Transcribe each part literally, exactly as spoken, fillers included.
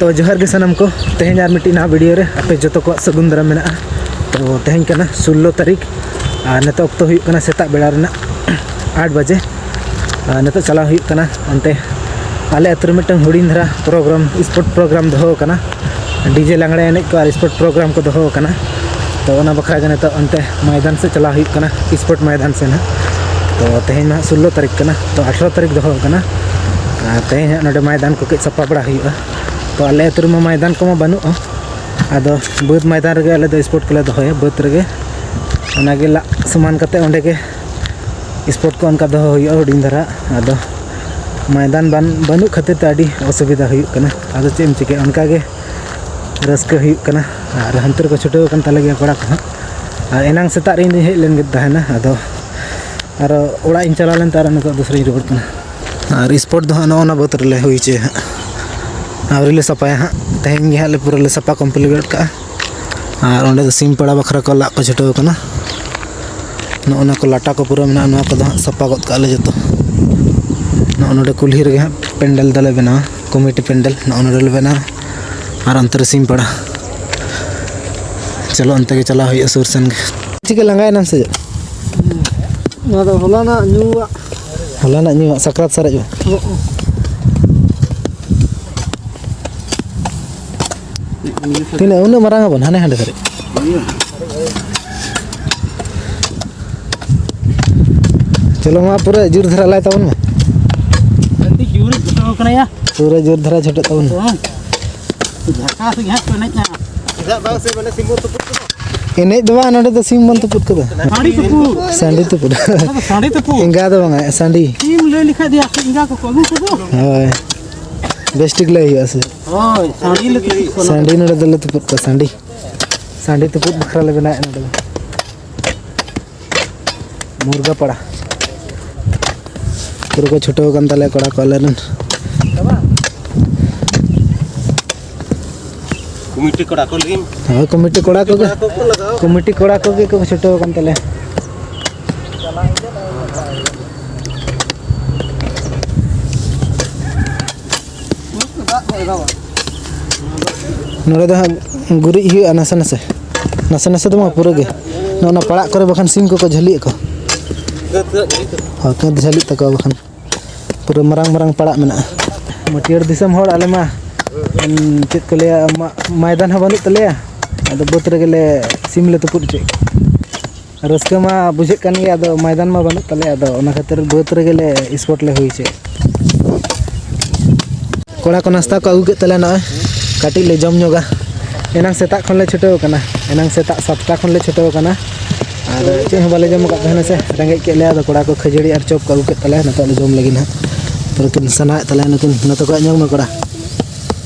ᱛᱚ ᱡᱚᱦᱟᱨ ᱜᱮ ᱥᱟᱱᱟᱢ ᱠᱚ, ᱛᱮᱦᱮᱧ ᱟᱨ ᱢᱤᱫᱴᱤᱡ ᱱᱟᱣᱟ ᱵᱷᱤᱰᱤᱭᱳ ᱨᱮ ᱟᱯᱮ ᱡᱚᱛᱚ ᱠᱚᱣᱟᱜ ᱥᱟᱹᱜᱩᱱ ᱫᱟᱨᱟᱢ ᱢᱮᱱᱟᱜᱼᱟ᱾ ᱛᱚ ᱛᱮᱦᱮᱧ ᱠᱟᱱᱟ ᱥᱳᱞᱞᱳ ᱛᱟᱹᱨᱤᱠᱷ, ᱟᱨ ᱱᱤᱛᱚᱜ ᱚᱠᱛᱚ ᱦᱩᱭᱩᱜ ᱠᱟᱱᱟ ᱥᱮᱛᱟᱜ ᱵᱮᱲᱟ ᱨᱮᱱᱟᱜ ᱟᱴ ᱵᱟᱡᱮ᱾ ᱟᱨ ᱱᱤᱛᱚᱜ ᱪᱟᱞᱟᱣ ᱦᱩᱭᱩᱜ ᱠᱟᱱᱟ ᱚᱱᱛᱮ, ᱟᱞᱮ ᱟᱹᱛᱩ ᱨᱮ ᱢᱤᱫᱴᱟᱝ ᱦᱩᱰᱤᱧ ᱫᱷᱟᱨᱟ ᱯᱨᱳᱜᱨᱟᱢ, ᱥᱯᱳᱨᱴ ᱯᱨᱳᱜᱨᱟᱢ ᱫᱚᱦᱚ ᱟᱠᱟᱱᱟ᱾ ᱰᱤᱡᱮ ᱞᱟᱜᱽᱬᱮ ᱮᱱᱮᱡ ᱠᱚ ᱟᱨ ᱥᱯᱳᱨᱴ ᱯᱨᱳᱜᱨᱟᱢ ᱠᱚ ᱫᱚᱦᱚ ᱟᱠᱟᱱᱟ᱾ ᱛᱚ ᱚᱱᱟ ᱵᱟᱠᱷᱨᱟ ᱜᱮ ᱱᱤᱛᱚᱜ ᱚᱱᱛᱮ ᱢᱚᱭᱫᱟᱱ ᱥᱮᱫ ᱪᱟᱞᱟᱣ ᱦᱩᱭᱩᱜ ᱠᱟᱱᱟ, ᱥᱯᱳᱨᱴ ᱢᱚᱭᱫᱟᱱ ᱥᱮᱫ ᱦᱟᱸᱜ᱾ ᱛᱚ ᱛᱮᱦᱮᱧ ᱢᱟ ᱦᱟᱸᱜ ᱥᱳᱞᱞᱳ ᱛᱟᱹᱨᱤᱠᱷ ᱠᱟᱱᱟ, ᱛᱚ ᱟᱴᱷᱨᱚ ᱛᱟᱹᱨᱤᱠᱷ ᱫᱚᱦᱚ ᱟᱠᱟᱱᱟ᱾ ᱟᱨ ᱛᱮᱦᱮᱧ ᱦᱟᱸᱜ ᱱᱚᱰᱮ ᱢᱚᱭᱫᱟᱱ ᱠᱚ ᱠᱟᱹᱡ ᱥᱟᱯᱟ ᱵᱟᱲᱟ ᱦᱩᱭᱩᱜᱼᱟ᱾ ᱛᱚ ᱟᱞᱮ ᱟᱹᱛᱩ ᱨᱮᱢᱟ ᱢᱚᱭᱫᱟᱱ ᱠᱚᱢᱟ ᱵᱟᱹᱱᱩᱜᱼᱟ, ᱟᱫᱚ ᱵᱟᱹᱫᱽ ᱢᱚᱭᱫᱟᱱ ᱨᱮᱜᱮ ᱟᱞᱮ ᱫᱚ ᱥᱯᱳᱨᱴ ᱠᱚᱞᱮ ᱫᱚᱦᱚᱭᱟ, ᱵᱟᱹᱫᱽ ᱨᱮᱜᱮ᱾ ᱚᱱᱟᱜᱮ ᱞᱟᱜ ᱥᱚᱢᱟᱱ ᱠᱟᱛᱮ ᱚᱸᱰᱮ ᱜᱮ ᱥᱯᱳᱨᱴ ᱠᱚ ᱚᱱᱠᱟ ᱫᱚᱦᱚ ᱦᱩᱭᱩᱜᱼᱟ ᱦᱩᱰᱤᱧ ᱫᱷᱟᱨᱟ᱾ ᱟᱫᱚ ᱢᱚᱭᱫᱟᱱ ᱵᱟᱱ-, ᱵᱟᱹᱱᱩᱜ ᱠᱷᱟᱹᱛᱤᱨ ᱛᱮ ᱟᱹᱰᱤ ᱚᱥᱩᱵᱤᱫᱷᱟ ᱦᱩᱭᱩᱜ ᱠᱟᱱᱟ᱾ ᱟᱫᱚ ᱪᱮᱫ ᱮᱢ ᱪᱤᱠᱟᱹᱭᱟ, ᱚᱱᱠᱟ ᱜᱮ ᱨᱟᱹᱥᱠᱟᱹ ᱦᱩᱭᱩᱜ ᱠᱟᱱᱟ᱾ ᱟᱨ ᱦᱟᱱᱛᱮ ᱨᱮᱠᱚ ᱪᱷᱩᱴᱟᱹᱣ ᱟᱠᱟᱱ ᱛᱟᱞᱮ ᱜᱮᱭᱟ ᱠᱚᱲᱟ ᱠᱚ ᱦᱟᱸᱜ᱾ ᱟᱨ ᱮᱱᱟᱝ ᱥᱮᱛᱟᱜ ᱨᱮ ᱤᱧ ᱫᱩᱧ ᱦᱮᱡ ᱞᱮᱱ ᱜᱮ ᱛᱟᱦᱮᱱᱟ, ᱟᱫᱚ ᱟᱨᱚ ᱚᱲᱟᱜ ᱤᱧ ᱪᱟᱞᱟᱣ ᱞᱮᱱ ᱛᱮ ᱟᱨᱚ ᱱᱤᱛᱚᱜ ᱫᱚ ᱥᱮᱨᱮᱧ ᱨᱩᱣᱟᱹᱲ ᱠᱟᱱᱟ᱾ ᱟᱨ ᱥᱯᱳᱨᱴ ᱫᱚ ᱦᱟᱸᱜ ᱱᱚᱜᱼᱚ ᱱᱟ ᱵᱟᱹᱫᱽ ᱨᱮᱞᱮ ᱦᱩᱭ ᱦᱚᱪᱚᱭᱟ ᱦᱟᱸᱜ᱾ ᱟᱹᱣᱨᱤ ᱞᱮ ᱥᱟᱯᱟᱭᱟ ᱦᱟᱸᱜ, ᱛᱮᱦᱮᱧ ᱜᱮ ᱦᱟᱸᱜ ᱞᱮ ᱯᱩᱨᱟᱹ ᱞᱮ ᱥᱟᱯᱟ ᱠᱚᱢᱯᱞᱤᱴ ᱜᱚᱫ ᱠᱟᱜᱼᱟ᱾ ᱟᱨ ᱚᱸᱰᱮ ᱫᱚ ᱥᱤᱢ ᱯᱟᱲᱟ ᱵᱟᱠᱷᱨᱟ ᱠᱚ ᱞᱟᱜ ᱠᱚ ᱪᱷᱩᱴᱟᱹᱣ ᱠᱟᱱᱟ᱾ ᱱᱚᱜᱼᱚ ᱱᱟ ᱠᱚ ᱞᱟᱴᱟ ᱠᱚ ᱯᱩᱨᱟᱹ ᱢᱮᱱᱟᱜᱼᱟ, ᱱᱚᱣᱟ ᱠᱚᱫᱚ ᱦᱟᱸᱜ ᱥᱟᱯᱟ ᱜᱚᱫ ᱠᱟᱜᱼᱟ ᱞᱮ ᱡᱚᱛᱚ᱾ ᱱᱚᱜᱼᱚ ᱱᱚᱰᱮ ᱠᱩᱞᱦᱤ ᱨᱮᱜᱮ ᱦᱟᱸᱜ ᱯᱮᱱᱰᱮᱞ ᱫᱚᱞᱮ ᱵᱮᱱᱟᱣᱟ, ᱠᱚᱢᱤᱴᱤ ᱯᱮᱱᱰᱮᱞ ᱱᱚᱜᱼᱚ ᱱᱚᱰᱮ ᱞᱮ ᱵᱮᱱᱟᱣᱟ᱾ ᱟᱨ ᱚᱱᱛᱮ ᱨᱮ ᱥᱤᱢ ᱯᱟᱲᱟ, ᱪᱚᱞᱚ ᱚᱱᱛᱮ ᱜᱮ ᱪᱟᱞᱟᱣ ᱦᱩᱭᱩᱜᱼᱟ ᱥᱩᱨ ᱥᱮᱱ ᱜᱮ᱾ ᱪᱤᱠᱟᱹ ᱞᱟᱸᱜᱟᱭᱮᱱᱟᱢ ᱥᱮ ᱪᱮᱫ? ᱱᱚᱣᱟ ᱫᱚ ᱦᱚᱞᱟᱱᱟᱜ ᱧᱩᱣᱟᱜ᱾ ᱦᱚᱞᱟᱱᱟᱜ ᱧᱩᱣᱟᱜ ᱥᱟᱠᱨᱟᱛ ᱥᱟᱨᱮᱡ ᱵᱟ? ᱦᱚᱸ᱾ ᱛᱤᱱᱟᱹᱜ ᱩᱱᱟᱹᱜ ᱢᱟᱨᱟᱝ ᱟᱵᱚᱱ ᱦᱟᱱᱮ ᱦᱟᱸᱰᱮ ᱫᱷᱟᱨᱮ᱾ ᱪᱚᱞᱚ ᱢᱟ ᱯᱩᱨᱟᱹ ᱡᱳᱨ ᱫᱷᱟᱨᱟ ᱞᱟᱭ ᱛᱟᱵᱚᱱ ᱢᱮ᱾ ᱟᱹᱰᱤ ᱡᱳᱨ ᱪᱷᱩᱴᱟᱹᱣ ᱠᱟᱱᱟ ᱭᱟ᱾ ᱯᱩᱨᱟᱹ ᱡᱳᱨ ᱫᱷᱟᱨᱟ ᱪᱷᱩᱴᱟᱹᱜ ᱛᱟᱵᱚᱱ ᱢᱮ᱾ ᱦᱚᱸ᱾ ᱡᱷᱟᱠᱟᱥ ᱜᱮ ᱦᱟᱸᱜ ᱠᱚ ᱮᱱᱮᱡᱼᱟ᱾ ᱪᱮᱫᱟᱜ ᱵᱟᱝ ᱥᱮ ᱢᱟᱱᱮ ᱥᱤᱢᱵᱚᱞ ᱛᱩᱯᱩᱫ ᱠᱚᱫᱚ? ᱮᱱᱮᱡ ᱫᱚ ᱵᱟᱝ, ᱱᱚᱰᱮ ᱫᱚ ᱥᱤᱢ ᱵᱚᱱ ᱛᱩᱯᱩᱫ ᱠᱚᱫᱚ᱾ ᱥᱟᱺᱰᱤ ᱛᱩᱯᱩᱫ᱾ ᱥᱟᱺᱰᱤ ᱛᱩᱯᱩᱫ᱾ ᱚᱱᱟ ᱫᱚ ᱥᱟᱺᱰᱤ ᱛᱩᱯᱩᱫ᱾ ᱮᱸᱜᱟ ᱫᱚ ᱵᱟᱝᱟ, ᱥᱟᱺᱰᱤ᱾ ᱥᱤᱢ ᱞᱟᱹᱭ ᱞᱮᱠᱷᱟᱡ ᱫᱚ ᱟᱯᱮ ᱮᱸᱜᱟ ᱠᱚᱠᱚ ᱟᱹᱜᱩ ᱠᱚᱫᱚ᱾ ᱦᱳᱭ᱾ ᱵᱮᱥ ᱴᱷᱤᱠ ᱞᱟᱹᱭ ᱦᱩᱭᱩᱜᱼᱟ ᱥᱮ᱾ ᱦᱳᱭ, ᱥᱟᱺᱰᱤ ᱞᱮ ᱛᱩᱯᱩᱫ ᱠᱚᱣᱟ᱾ ᱥᱟᱺᱰᱤ ᱱᱚᱰᱮ ᱫᱚᱞᱮ ᱛᱩᱯᱩᱫ ᱠᱚᱣᱟ, ᱥᱟᱺᱰᱤ᱾ ᱥᱟᱺᱰᱤ ᱛᱩᱯᱩᱫ ᱵᱟᱠᱷᱨᱟ ᱞᱮ ᱵᱮᱱᱟᱣᱮᱫᱼᱟ ᱱᱚᱰᱮ ᱫᱚ᱾ ᱢᱩᱨᱜᱟᱹᱯᱟᱲᱟ᱾ ᱯᱩᱨᱟᱹ ᱠᱚ ᱪᱷᱩᱴᱟᱹᱣ ᱟᱠᱟᱱ ᱛᱟᱞᱮᱭᱟ ᱠᱚᱲᱟ ᱠᱚ ᱟᱞᱮ ᱨᱮᱱ᱾ ᱠᱚᱢᱤᱴᱤ ᱠᱚᱲᱟ ᱠᱚ ᱞᱟᱹᱜᱤᱫ᱾ ᱦᱳᱭ, ᱠᱚᱢᱤᱴᱤ ᱠᱚᱲᱟ ᱠᱚᱜᱮ᱾ ᱠᱚᱲᱟ ᱠᱚᱠᱚ ᱞᱟᱜᱟᱣ᱾ ᱠᱚᱢᱤᱴᱤ ᱠᱚᱲᱟ ᱠᱚᱜᱮ ᱠᱚ ᱪᱷᱩᱴᱟᱹᱣ ᱟᱠᱟᱱ ᱛᱟᱞᱮᱭᱟ᱾ ᱫᱟᱜ ᱠᱚ ᱞᱟᱜᱟᱣᱟ᱾ ᱱᱚᱰᱮ ᱫᱚ ᱦᱟᱸᱜ ᱜᱩᱨᱤᱡ ᱦᱩᱭᱩᱜᱼᱟ ᱱᱟᱥᱮ ᱱᱟᱥᱮ, ᱱᱟᱥᱮ ᱱᱟᱥᱮ ᱫᱚ ᱵᱟᱝ, ᱯᱩᱨᱟᱹ ᱜᱮ᱾ ᱱᱚᱜᱼᱚ ᱱᱟ ᱯᱟᱲᱟᱜ ᱠᱚᱨᱮ ᱵᱟᱠᱷᱟᱱ ᱥᱤᱢ ᱠᱚᱠᱚ ᱡᱷᱟᱹᱞᱤᱜ ᱟᱠᱚ᱾ ᱦᱳᱭ, ᱠᱟᱹᱛ ᱡᱷᱟᱹᱞᱤᱜ ᱛᱟᱠᱚᱣᱟ ᱵᱟᱠᱷᱟᱱ᱾ ᱯᱩᱨᱟᱹ ᱢᱟᱨᱟᱝ ᱢᱟᱨᱟᱝ ᱯᱟᱲᱟᱜ ᱢᱮᱱᱟᱜᱼᱟ᱾ ᱢᱟᱹᱴᱭᱟᱹᱲ ᱫᱤᱥᱚᱢ ᱦᱚᱲ ᱟᱞᱮ ᱢᱟ, ᱩᱸ, ᱪᱮᱫ ᱠᱚ ᱞᱟᱹᱭᱟ, ᱢᱟ-, ᱢᱚᱭᱫᱟᱱ ᱦᱚᱸ ᱵᱟᱹᱱᱩᱜ ᱛᱟᱞᱮᱭᱟ᱾ ᱟᱫᱚ ᱵᱟᱹᱫᱽ ᱨᱮᱜᱮ ᱞᱮ ᱥᱤᱢ ᱞᱮ ᱛᱩᱯᱩᱫ ᱦᱚᱪᱚᱭᱮᱫ ᱠᱚᱣᱟ᱾ ᱨᱟᱹᱥᱠᱟᱹ ᱢᱟ ᱵᱩᱡᱷᱟᱹᱜ ᱠᱟᱱ ᱜᱮᱭᱟ, ᱟᱫᱚ ᱢᱚᱭᱫᱟᱱ ᱢᱟ ᱵᱟᱹᱱᱩᱜ ᱛᱟᱞᱮᱭᱟ, ᱟᱫᱚ ᱚᱱᱟ ᱠᱷᱟᱹᱛᱤᱨ ᱵᱟᱹᱫᱽ ᱨᱮᱜᱮ ᱞᱮ sport ᱞᱮ ᱦᱩᱭ ᱦᱚᱪᱚᱭᱮᱫ᱾ ᱠᱚᱲᱟ ᱠᱚ ᱱᱟᱥᱛᱟ ᱠᱚ ᱟᱹᱜᱩ ᱠᱮᱫ ᱛᱟᱞᱮᱭᱟ, ᱱᱚᱜᱼᱚᱭ ᱠᱟᱹᱴᱤᱡ ᱞᱮ ᱡᱚᱢ ᱧᱚᱜᱟ᱾ ᱮᱱᱟᱝ ᱥᱮᱛᱟᱜ ᱠᱷᱚᱱ ᱞᱮ ᱪᱷᱩᱴᱟᱹᱣ ᱟᱠᱟᱱᱟ, ᱮᱱᱟᱝ ᱥᱮᱛᱟᱜ ᱥᱟᱛᱴᱟ ᱠᱷᱚᱱ ᱞᱮ ᱪᱷᱩᱴᱟᱹᱣ ᱟᱠᱟᱱᱟ᱾ ᱟᱨ ᱪᱮᱫ ᱦᱚᱸ ᱵᱟᱞᱮ ᱡᱚᱢ ᱟᱠᱟᱫ ᱛᱟᱦᱮᱱᱟ ᱥᱮ, ᱨᱮᱸᱜᱮᱡ ᱠᱮᱫ ᱞᱮᱭᱟ᱾ ᱟᱫᱚ ᱠᱚᱲᱟ ᱠᱚ ᱠᱷᱟᱹᱡᱟᱹᱲᱤ ᱟᱨ ᱪᱚᱯ ᱠᱚ ᱟᱹᱜᱩ ᱠᱮᱫ ᱛᱟᱞᱮᱭᱟ, ᱱᱤᱛᱚᱜ ᱞᱮ ᱡᱚᱢ ᱞᱟᱹᱜᱤᱫ ᱦᱟᱸᱜ᱾ ᱛᱚᱵᱮ ᱠᱤᱱ ᱥᱟᱱᱟᱭᱮᱫ ᱛᱟᱞᱮᱭᱟ ᱱᱩᱠᱤᱱ, ᱱᱚᱛᱮ ᱠᱷᱚᱱ ᱧᱮᱞ ᱢᱮ ᱠᱚᱲᱟ᱾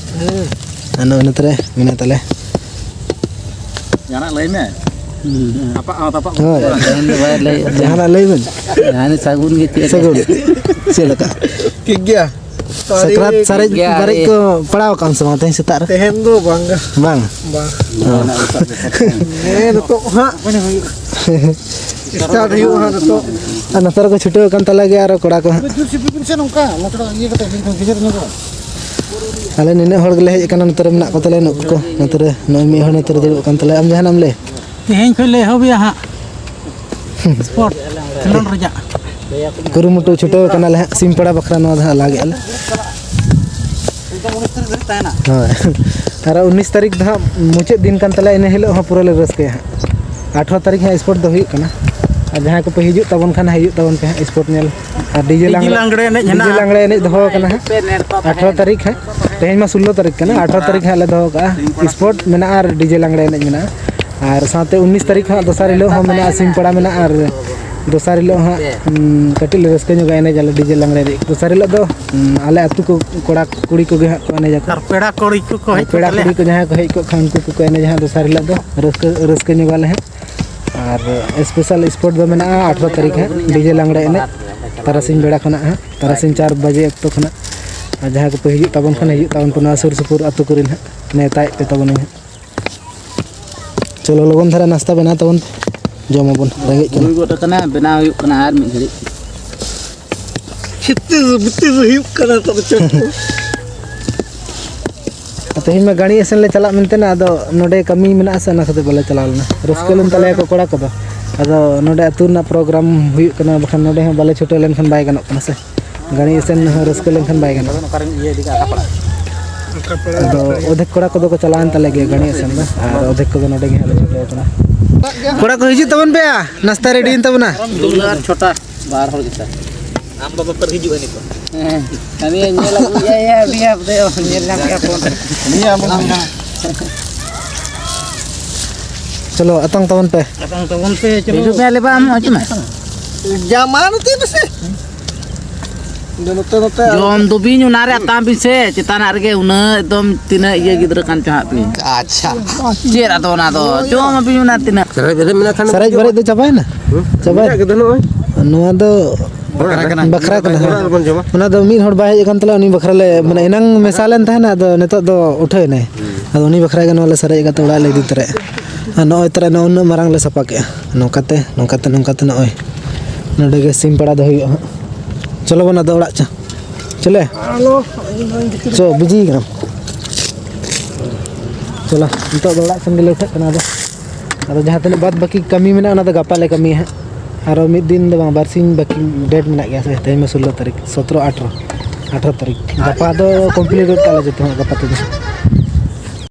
ᱟᱨ ᱱᱚᱜᱼᱚᱭ ᱱᱚᱛᱮ ᱨᱮ ᱢᱮᱱᱟᱭ ᱛᱟᱞᱮ᱾ ᱡᱟᱦᱟᱱᱟᱜ ᱞᱟᱹᱭ ᱢᱮ᱾ ᱦᱩᱸ᱾ ᱟᱯᱟᱜ ᱦᱚᱸ ᱛᱟᱯᱟᱜ ᱦᱳᱭ᱾ ᱛᱮᱦᱮᱧ ᱫᱚ ᱵᱟᱭ ᱞᱟᱹᱭᱮᱫ ᱛᱟᱦᱮᱸᱫ᱾ ᱡᱟᱦᱟᱱᱟᱜ ᱞᱟᱹᱭ ᱵᱮᱱ᱾ ᱡᱟᱦᱟᱱᱤᱡ ᱥᱟᱹᱜᱩᱱ ᱜᱮ ᱪᱮᱫ ᱞᱮᱠᱟ? ᱥᱟᱹᱜᱩᱱ᱾ ᱴᱷᱤᱠ ᱜᱮᱭᱟ᱾ ᱥᱟᱠᱨᱟᱛ ᱥᱟᱨᱮᱡ ᱴᱷᱤᱠ ᱜᱮᱭᱟ, ᱵᱟᱨᱮᱡ ᱟᱹᱰᱤ ᱠᱚ ᱯᱟᱲᱟᱣ ᱟᱠᱟᱱ ᱥᱮ ᱵᱟᱝ ᱛᱮᱦᱮᱧ ᱥᱮᱛᱟᱜ ᱨᱮ? ᱛᱮᱦᱮᱧ ᱫᱚ ᱵᱟᱝ᱾ ᱵᱟᱝ? ᱵᱟᱝ᱾ ᱚ᱾ ᱦᱮᱸ, ᱱᱤᱛᱚᱜ ᱦᱟᱸᱜ᱾ Start ᱦᱩᱭᱩᱜᱼᱟ ᱦᱟᱸᱜ ᱱᱤᱛᱚᱜ᱾ ᱟᱨ ᱱᱚᱛᱮ ᱨᱮᱠᱚ ᱪᱷᱩᱴᱟᱹᱣ ᱟᱠᱟᱱ ᱛᱟᱞᱮ ᱜᱮᱭᱟ ᱟᱨᱚ ᱠᱚᱲᱟ ᱠᱚ ᱦᱟᱸᱜ᱾ ᱡᱩᱨ ᱥᱤᱯᱤ ᱵᱤᱱ ᱥᱮ ᱱᱚᱝᱠᱟ, ᱱᱚᱛᱮ ᱫᱚ ᱤᱭᱟᱹ ᱠᱟᱛᱮ ᱜᱮᱡᱮᱨ ᱧᱚᱜᱚᱜᱼᱟ᱾ ᱟᱞᱮ ᱱᱤᱱᱟᱹᱜ ᱦᱚᱲ ᱜᱮᱞᱮ ᱦᱮᱡ ᱟᱠᱟᱱᱟ, ᱱᱚᱛᱮ ᱨᱮ ᱢᱮᱱᱟᱜ ᱠᱚ ᱛᱟᱞᱮᱭᱟ ᱱᱩᱠᱩ ᱠᱚ᱾ ᱱᱚᱛᱮ ᱨᱮ ᱱᱚᱜᱼᱚᱭ ᱢᱤᱫ ᱦᱚᱲ ᱱᱚᱛᱮ ᱨᱮ ᱫᱩᱲᱩᱵ ᱟᱠᱟᱱ ᱛᱟᱞᱮᱭᱟ᱾ ᱟᱢ ᱡᱟᱦᱟᱱᱟᱜ ᱮᱢ ᱞᱟᱹᱭᱟ? ᱛᱮᱦᱮᱧ ᱠᱷᱚᱱ ᱞᱮ ᱮᱦᱚᱵᱮᱭᱟ ᱦᱟᱸᱜ᱾ Sport ᱠᱷᱮᱞᱳᱰ ᱨᱮᱭᱟᱜ᱾ ᱠᱩᱨᱩᱢᱩᱴᱩ ᱪᱷᱩᱴᱟᱹᱣ ᱠᱟᱱᱟᱞᱮ ᱦᱟᱸᱜ, ᱥᱤᱢ ᱯᱟᱲᱟ ᱵᱟᱠᱷᱨᱟ ᱱᱚᱣᱟ ᱫᱚ ᱦᱟᱸᱜ ᱞᱟ ᱜᱮᱜᱼᱟ ᱞᱮ᱾ ᱦᱳᱭ᱾ ᱟᱨ ᱩᱱᱤᱥ ᱛᱟᱹᱨᱤᱠᱷ ᱫᱚ ᱦᱟᱸᱜ ᱢᱩᱪᱟᱹᱫ ᱫᱤᱱ ᱠᱟᱱ ᱛᱟᱞᱮᱭᱟ, ᱤᱱᱟᱹ ᱦᱤᱞᱳᱜ ᱦᱚᱸ ᱯᱩᱨᱟᱹ ᱞᱮ ᱨᱟᱹᱥᱠᱟᱹᱭᱟ ᱦᱟᱸᱜ᱾ ᱟᱴᱷᱨᱚ ᱛᱟᱹᱨᱤᱠᱷ ᱦᱟᱸᱜ sport ᱫᱚ ᱦᱩᱭᱩᱜ ᱠᱟᱱᱟ᱾ ᱟᱨ ᱡᱟᱦᱟᱸᱭ ᱠᱚᱯᱮ ᱦᱤᱡᱩᱜ ᱛᱟᱵᱚᱱ ᱠᱷᱟᱱ ᱦᱟᱸᱜ, ᱦᱤᱡᱩᱜ ᱛᱟᱵᱚᱱ ᱯᱮ ᱦᱟᱸᱜ, sport ᱧᱮᱞ᱾ ᱟᱨ DJ DJ ᱞᱟᱝ-, ᱞᱟᱝᱜᱽᱲᱮ ᱮᱱᱮᱡ DJ ᱦᱮᱱᱟᱜᱼᱟ᱾ ᱞᱟᱝᱜᱽᱲᱮ ᱮᱱᱮᱡ ᱫᱚᱦᱚ ᱟᱠᱟᱱᱟ ᱦᱟᱸᱜ᱾ ᱟᱴᱷᱨᱚ ᱛᱟᱹᱨᱤᱠᱷ ᱦᱟᱸᱜ, ᱛᱮᱦᱮᱧ ᱢᱟ ᱥᱳᱞᱞᱳ ᱛᱟᱹᱨᱤᱠᱷ ᱠᱟᱱᱟ, ᱟᱴᱷᱨᱚ ᱛᱟᱹᱨᱤᱠᱷ ᱦᱟᱸᱜ ᱞᱮ ᱫᱚᱦᱚ ᱠᱟᱜᱼᱟ᱾ Sport ᱢᱮᱱᱟᱜᱼᱟ ᱟᱨ DJ ᱞᱟᱝᱜᱽᱲᱮ ᱮᱱᱮᱡ ᱢᱮᱱᱟᱜᱼᱟ᱾ ᱟᱨ ᱥᱟᱶᱛᱮ ᱩᱱᱤᱥ ᱛᱟᱹᱨᱤᱠᱷ ᱦᱟᱸᱜ ᱫᱚᱥᱟᱨ ᱦᱤᱞᱳᱜ ᱦᱚᱸ ᱢᱮᱱᱟᱜᱼᱟ, ᱥᱤᱢ ᱯᱟᱲᱟ ᱢᱮᱱᱟᱜᱼᱟ᱾ ᱟᱨ ᱫᱚᱥᱟᱨ ᱦᱤᱞᱳᱜ ᱦᱟᱸᱜ, ᱩᱸ, ᱠᱟᱹᱴᱤᱡ ᱞᱮ ᱨᱟᱹᱥᱠᱟᱹ ᱧᱚᱜᱟ, ᱮᱱᱮᱡ ᱟᱞᱮ DJ ᱞᱟᱝᱜᱽᱲᱮ ᱮᱱᱮᱡ᱾ ᱫᱚᱥᱟᱨ ᱦᱤᱞᱳᱜ ᱫᱚ, ᱩᱸ, ᱟᱞᱮ ᱟᱹᱛᱩ ᱠᱚ ᱠᱚᱲᱟ ᱠᱩᱲᱤ ᱠᱚᱜᱮ ᱦᱟᱸᱜ ᱠᱚ ᱮᱱᱮᱡ ᱟᱠᱚ᱾ ᱟᱨ ᱯᱮᱲᱟ ᱠᱩᱲᱤ ᱠᱚᱠᱚ ᱦᱮᱡ ᱠᱚᱜ ᱯᱮᱲᱟ ᱛᱟᱞᱮᱭᱟ᱾ ᱠᱩᱲᱤ ᱠᱚ ᱡᱟᱦᱟᱸᱭ ᱠᱚ ᱦᱮᱡ ᱠᱚᱜ ᱠᱷᱟᱱ, ᱩᱱᱠᱩ ᱠᱚᱠᱚ ᱮᱱᱮᱡᱟ ᱦᱟᱸᱜ ᱫᱚᱥᱟᱨ ᱦᱤᱞᱳᱜ ᱫᱚ᱾ ᱨᱟᱹᱥᱠᱟᱹ, ᱨᱟᱹᱥᱠᱟᱹ ᱧᱚᱜᱟᱞᱮ ᱦᱟᱸᱜ᱾ ᱟᱨ special sport ᱫᱚ ᱢᱮᱱᱟᱜᱼᱟ ᱟᱴᱷᱨᱚ ᱛᱟᱹᱨᱤᱠᱷ ᱦᱟᱸᱜ, DJ ᱞᱟᱝᱜᱽᱲᱮ ᱮᱱᱮᱡ ᱛᱟᱨᱟᱥᱤᱧ ᱵᱮᱲᱟ ᱠᱷᱚᱱᱟᱜ ᱦᱟᱸᱜ, ᱛᱟᱨᱟᱥᱤᱧ ᱪᱟᱨ ᱵᱟᱡᱮ ᱚᱠᱛᱚ ᱠᱷᱚᱱᱟᱜ᱾ ᱟᱨ ᱡᱟᱦᱟᱸᱭ ᱠᱚᱯᱮ ᱦᱤᱡᱩᱜ ᱛᱟᱵᱚᱱ ᱠᱷᱟᱱ, ᱦᱤᱡᱩᱜ ᱛᱟᱵᱚᱱ ᱯᱮ ᱱᱚᱣᱟ ᱥᱩᱨ ᱥᱩᱯᱩᱨ ᱟᱹᱛᱩ ᱠᱚᱨᱮᱱ ᱦᱟᱸᱜ, ᱱᱮᱣᱛᱟᱭᱮᱫ ᱯᱮ ᱛᱟᱵᱚᱱᱟᱹᱧ ᱦᱟᱸᱜ᱾ ᱪᱚᱞᱚ, ᱞᱚᱜᱚᱱ ᱫᱷᱟᱨᱟ ᱱᱟᱥᱛᱟ ᱵᱮᱱᱟᱣ ᱛᱟᱵᱚᱱ ᱯᱮ, ᱡᱚᱢ ᱟᱵᱚᱱ, ᱨᱮᱸᱜᱮᱡ ᱠᱟᱱᱟ᱾ ᱦᱩᱭ ᱜᱚᱫ ᱟᱠᱟᱱᱟ, ᱵᱮᱱᱟᱣ ᱦᱩᱭᱩᱜ ᱠᱟᱱᱟ ᱟᱨ ᱢᱤᱫ ᱜᱷᱟᱹᱲᱤᱡ᱾ ᱪᱷᱤᱛᱤᱨ ᱵᱤᱛᱤᱨ ᱦᱩᱭᱩᱜ ᱠᱟᱱᱟ ᱛᱚᱵᱮ ᱪᱚ᱾ ᱛᱮᱦᱮᱧ ᱢᱟ ᱜᱟᱹᱲᱤ ᱟᱥᱮᱱ ᱞᱮ ᱪᱟᱞᱟᱜ ᱢᱮᱱᱛᱮ ᱱᱟ, ᱟᱫᱚ ᱱᱚᱰᱮ ᱠᱟᱹᱢᱤ ᱢᱮᱱᱟᱜᱼᱟ ᱥᱮ, ᱚᱱᱟ ᱠᱷᱟᱹᱛᱤᱨ ᱵᱟᱞᱮ ᱪᱟᱞᱟᱣ ᱞᱮᱱᱟ᱾ ᱨᱟᱹᱥᱠᱟᱹ ᱞᱮᱱ ᱛᱟᱞᱮᱭᱟ ᱠᱚ ᱠᱚᱲᱟ ᱠᱚᱫᱚ, ᱟᱫᱚ ᱱᱚᱰᱮ ᱟᱹᱛᱩ ᱨᱮᱱᱟᱜ ᱯᱨᱳᱜᱨᱟᱢ ᱦᱩᱭᱩᱜ ᱠᱟᱱᱟ, ᱵᱟᱠᱷᱟᱱ ᱱᱚᱰᱮ ᱦᱚᱸ ᱵᱟᱞᱮ ᱪᱷᱩᱴᱟᱹᱣ ᱞᱮᱱᱠᱷᱟᱱ ᱵᱟᱭ ᱜᱟᱱᱚᱜ ᱠᱟᱱᱟ ᱥᱮ᱾ ᱜᱟᱹᱲᱤ ᱟᱥᱮᱱ ᱦᱚᱸ ᱨᱟᱹᱥᱠᱟᱹ ᱞᱮᱱᱠᱷᱟᱱ ᱵᱟᱭ ᱜᱟᱱᱚᱜᱼᱟ᱾ ᱟᱫᱚ ᱚᱫᱷᱮᱠ ᱠᱚᱲᱟ ᱠᱚᱫᱚ ᱠᱚ ᱪᱟᱞᱟᱣᱮᱱ ᱛᱟᱞᱮ ᱜᱮᱭᱟ ᱜᱟᱹᱲᱤ ᱟᱥᱮᱱ ᱫᱚ, ᱟᱨ ᱚᱫᱷᱮᱠ ᱠᱚᱫᱚ ᱱᱚᱰᱮ ᱜᱮ ᱦᱟᱸᱜ ᱞᱮ ᱪᱷᱩᱴᱟᱹᱣ ᱠᱟᱱᱟ᱾ ᱠᱚᱲᱟ ᱠᱚ, ᱦᱤᱡᱩᱜ ᱛᱟᱵᱚᱱ ᱯᱮ, ᱱᱟᱥᱛᱟ ᱨᱮᱰᱤᱭᱮᱱ ᱛᱟᱵᱚᱱᱟ᱾ ᱫᱩᱞᱟᱹᱲ ᱪᱷᱚᱴᱟ, ᱵᱟᱨ ᱦᱚᱲ ᱜᱮᱛᱟ᱾ ᱟᱢ ᱵᱟᱵᱟ ᱯᱮ ᱦᱤᱡᱩᱜᱼᱟ ᱱᱤᱛᱚᱜ᱾ ᱦᱮᱸ, ᱠᱟᱹᱢᱤ ᱧᱮᱞ ᱟᱹᱜᱩᱭᱮᱫᱼᱟ, ᱩᱱᱤ ᱦᱟᱯᱮ ᱧᱮᱞ ᱧᱟᱢ ᱜᱮᱭᱟ ᱯᱷᱳᱱ ᱨᱮ᱾ ᱪᱚᱞᱚ, ᱟᱛᱟᱝ ᱛᱟᱵᱚᱱ ᱯᱮ᱾ ᱟᱛᱟᱝ ᱛᱟᱵᱚᱱ ᱯᱮ, ᱪᱚᱞᱚ᱾ ᱦᱤᱡᱩᱜ ᱯᱮ, ᱟᱞᱮ ᱵᱟ, ᱟᱢ ᱦᱚᱸ ᱦᱤᱡᱩᱜ ᱢᱮ᱾ ᱡᱟᱢᱟ ᱱᱚᱛᱮ ᱯᱮᱥᱮ᱾ ᱱᱚᱛᱮ, ᱱᱚᱛᱮ᱾ ᱡᱚᱢ ᱫᱚᱵᱤᱱ ᱚᱱᱟ ᱨᱮ ᱟᱛᱟᱝ ᱵᱤᱱ ᱥᱮ, ᱪᱮᱛᱟᱱᱟᱜ ᱨᱮᱜᱮ ᱩᱱᱟᱹᱜ ᱮᱠᱫᱚᱢ ᱛᱤᱱᱟᱹᱜ ᱤᱭᱟᱹ ᱜᱤᱫᱽᱨᱟᱹ ᱠᱟᱱ ᱪᱚ ᱦᱟᱸᱜ ᱵᱤᱱ᱾ ᱟᱪᱪᱷᱟ᱾ ᱪᱮᱫ ᱟᱫᱚ ᱚᱱᱟ ᱫᱚ? ᱡᱚᱢ ᱟᱹᱵᱤᱱ ᱚᱱᱟ ᱛᱤᱱᱟᱹᱜ᱾ ᱥᱟᱨᱮᱡ ᱵᱟᱨᱮᱡ ᱫᱚ ᱪᱟᱵᱟᱭᱮᱱᱟ? ᱦᱩᱸ? ᱪᱟᱵᱟᱭᱮᱱᱟ? ᱢᱮᱱᱟᱜ ᱜᱮ ᱫᱚ ᱱᱚᱜᱼᱚᱭ᱾ ᱱᱚᱣᱟ ᱫᱚ ᱵᱟᱠᱷᱨᱟ ᱠᱟᱱᱟ᱾ ᱵᱟᱠᱷᱨᱟ ᱠᱟᱱᱟ, ᱦᱮᱸ᱾ ᱚᱲᱟᱜ ᱨᱮᱵᱚᱱ ᱡᱚᱢᱟ᱾ ᱚᱱᱟ ᱫᱚ ᱢᱤᱫ ᱦᱚᱲ ᱵᱟᱭ ᱦᱮᱡ ᱟᱠᱟᱱ ᱛᱟᱞᱮᱭᱟ, ᱩᱱᱤ ᱵᱟᱠᱷᱨᱟ ᱞᱮ, ᱢᱟᱱᱮ, ᱮᱱᱟᱝ ᱢᱮᱥᱟ ᱞᱮᱱ ᱛᱟᱦᱮᱱᱟ, ᱟᱫᱚ ᱱᱤᱛᱚᱜ ᱫᱚ ᱩᱴᱷᱟᱹᱣ ᱮᱱᱟᱭ᱾ ᱦᱩᱸ᱾ ᱟᱫᱚ ᱩᱱᱤ ᱵᱟᱠᱷᱨᱟ ᱜᱮ ᱱᱚᱣᱟ ᱞᱮ ᱥᱟᱨᱮᱡ ᱠᱟᱛᱮ ᱚᱲᱟᱜ ᱞᱮ ᱤᱫᱤ ᱛᱚᱨᱟᱭᱟ᱾ ᱟᱨ ᱱᱚᱜᱼᱚᱭ ᱛᱚᱨᱟ ᱱᱚᱜᱼᱚ ᱩᱱᱟᱹᱜ ᱢᱟᱨᱟᱝ ᱞᱮ ᱥᱟᱯᱷᱟ ᱠᱮᱜᱼᱟ᱾ ᱱᱚᱝᱠᱟᱛᱮ, ᱱᱚᱝᱠᱟᱛᱮ, ᱱᱚᱝᱠᱟᱛᱮ ᱱᱚᱜᱼᱚᱭ ᱱᱚᱰᱮ ᱜᱮ ᱥᱤᱢ ᱯᱟᱲᱟ ᱫᱚ ᱦᱩᱭᱩᱜᱼᱟ ᱦᱟᱸᱜ᱾ ᱪᱚᱞᱚ ᱵᱚᱱ ᱟᱫᱚ ᱚᱲᱟᱜ ᱪᱚ᱾ ᱪᱚᱞᱮ᱾ ᱪᱚ, ᱵᱤᱡᱤ ᱠᱟᱱᱟᱢ᱾ ᱪᱚᱞᱚ, ᱱᱤᱛᱚᱜ ᱫᱚ ᱚᱲᱟᱜ ᱥᱮᱱ ᱜᱮᱞᱮ ᱩᱴᱷᱟᱹᱜ ᱠᱟᱱᱟ ᱟᱫᱚ᱾ ᱟᱫᱚ ᱡᱟᱦᱟᱸ ᱛᱤᱱᱟᱹᱜ ᱵᱟᱫ ᱵᱟᱹᱠᱤ ᱠᱟᱹᱢᱤ ᱢᱮᱱᱟᱜᱼᱟ, ᱚᱱᱟ ᱫᱚ ᱜᱟᱯᱟ ᱞᱮ ᱠᱟᱹᱢᱤᱭᱟ ᱦᱟᱸᱜ᱾ ᱟᱨᱚ ᱢᱤᱫ ᱫᱤᱱ ᱫᱚ ᱵᱟᱝ, ᱵᱟᱨᱥᱤᱧ ᱵᱟᱹᱠᱤ ᱰᱮᱴ ᱢᱮᱱᱟᱜ ᱜᱮᱭᱟ ᱥᱮ, ᱛᱮᱦᱮᱧ ᱢᱟ ᱥᱳᱞᱞᱳ ᱛᱟᱹᱨᱤᱠᱷ, ᱥᱚᱛᱨᱚ, ᱟᱴᱷᱨᱚ, ᱟᱴᱷᱨᱚ ᱛᱟᱹᱨᱤᱠᱷ᱾ ᱜᱟᱯᱟ ᱫᱚ ᱠᱚᱢᱯᱞᱤᱴ ᱜᱚᱫ ᱠᱟᱜᱼᱟ ᱞᱮ ᱡᱚᱛᱚ ᱦᱟᱸᱜ, ᱜᱟᱯᱟ ᱛᱮᱜᱮ᱾